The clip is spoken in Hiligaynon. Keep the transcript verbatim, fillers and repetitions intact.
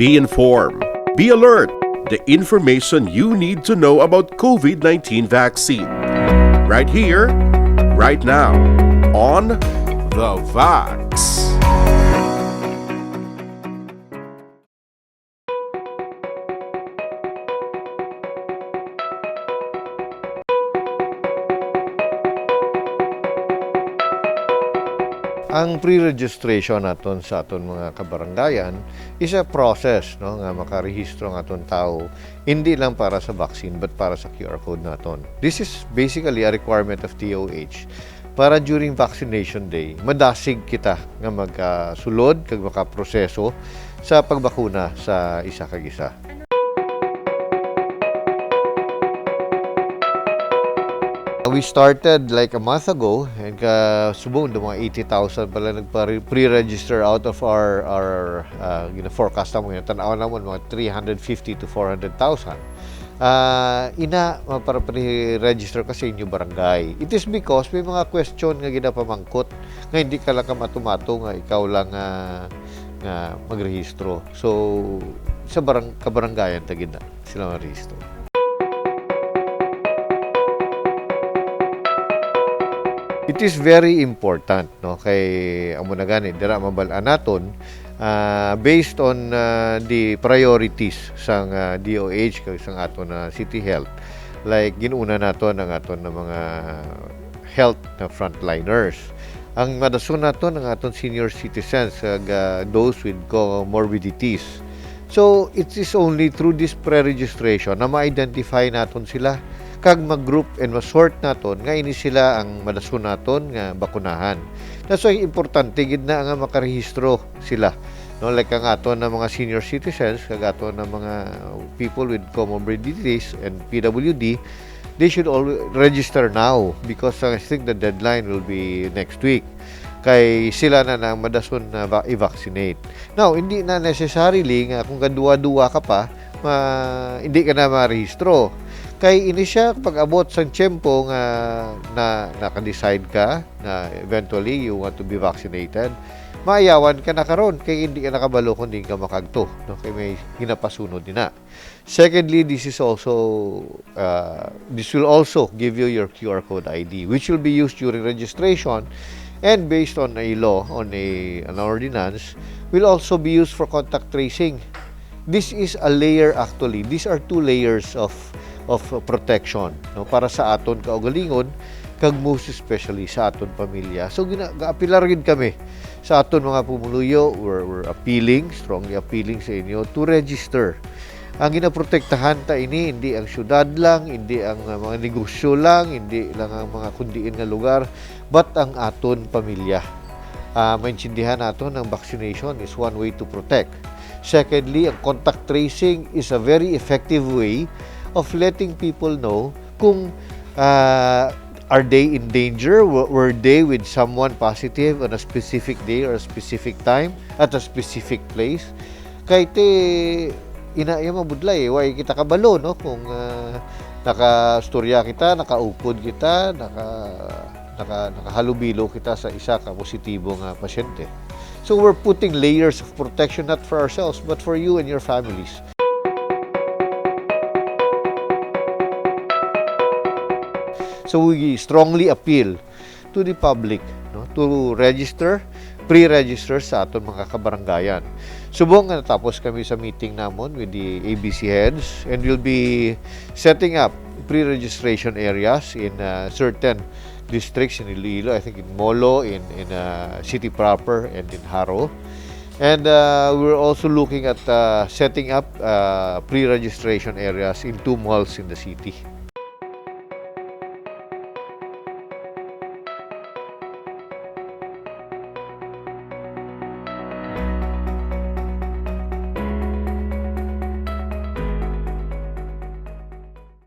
Be informed. Be alert. The information you need to know about COVID nineteen vaccine. Right here, right now, on The Vax. Ang pre-registration naton sa aton mga kabarangayan is a process, no, nga makarehistro ang aton tawo, hindi lang para sa vaccine, but para sa Q R code naton. This is basically a requirement of D O H para during vaccination day, madasig kita nga magkasulod kag makaproseso sa pagbakuna sa isa kag isa. We started, like, a month ago, and ka-, subong do mga eighty thousand pala nagpa-re-, pre-register out of our, our, uh, gina-forecast namon, gina-tan-aw namon, mga three hundred fifty to four hundred thousand. Ah, ina, mapapre-register ka sa inyo barangay. It is because may mga question nga ginapamangkot nga hindi ka lang kamatumato nga ikaw lang, ah, nga magrehistro. So, sa barang-, kabaranggayan ta gid na sila marehistro. It is very important, no, kay amo na gani dira mabal-an naton, ah, based on, ah, the priorities sang, ah, D O H kag sang aton, ah, City Health. Like, gin-una naton ang aton na mga health na frontliners. Ang madason naton ang aton senior citizens kag, ah, those with comorbidities. So, it is only through this pre-registration na ma-identify naton sila kag mag-group and ma-sort naton nga ini sila ang madason naton nga bakunahan. That's why importante gid na nga makarehistro sila. No, like ang aton na mga senior citizens, kag aton na mga people with comorbidities and P W D, they should all register now because I think the deadline will be next week. Kay sila na na ang madason na va-, i-vaccinate. Now, hindi na necessarily nga kung kaduwa-duwa ka pa, ma-, hindi ka na marehistro. Kay ini siya, pag-abot sang tiyempo nga na, naka-decide ka na eventually you want to be vaccinated, maayawan ka na karon kay hindi ka nakabalo kung diin ka makagto, no? Kay may ginapasunod din na. Secondly, this is also, uh, this will also give you your Q R code I D, which will be used during registration, and based on a law, on a, an ordinance, will also be used for contact tracing. This is a layer actually. These are two layers of, of protection, no, para sa aton kaugalingon, kag most especially sa aton pamilya. So, gina-, gaapelar gid kami sa aton mga pumuluyo. We're, we're appealing, strongly appealing sa inyo to register. Ang ginaprotektahan ta ini, hindi ang syudad lang, hindi ang, uh, mga negosyo lang, hindi lang ang mga kundiin nga lugar, but ang aton pamilya. Ah, maintindihan naton ang vaccination is one way to protect. Secondly, ang contact tracing is a very effective way of letting people know kung, ah, are they in danger? Wa-, were they with someone positive on a specific day or a specific time at a specific place? Kay ti, ina, iya mabudlay, eh. Way kita kabalo, no? Kung, ah, nakaistorya kita, nakaukod kita, naka-, naka-, nakahalubilo kita sa isa ka positibo nga pasyente. So we're putting layers of protection not for ourselves, but for you and your families. So we strongly appeal to the public, no, to register, pre-register sa aton mga kabarangayan. Subong nga natapos kami sa meeting namon with the A B C heads, and we'll be setting up pre-registration areas in, uh, certain districts in Iloilo, I think in Molo, in, in, uh, city proper, and in Jaro. And, uh, we're also looking at, uh, setting up, uh, pre-registration areas in two malls in the city.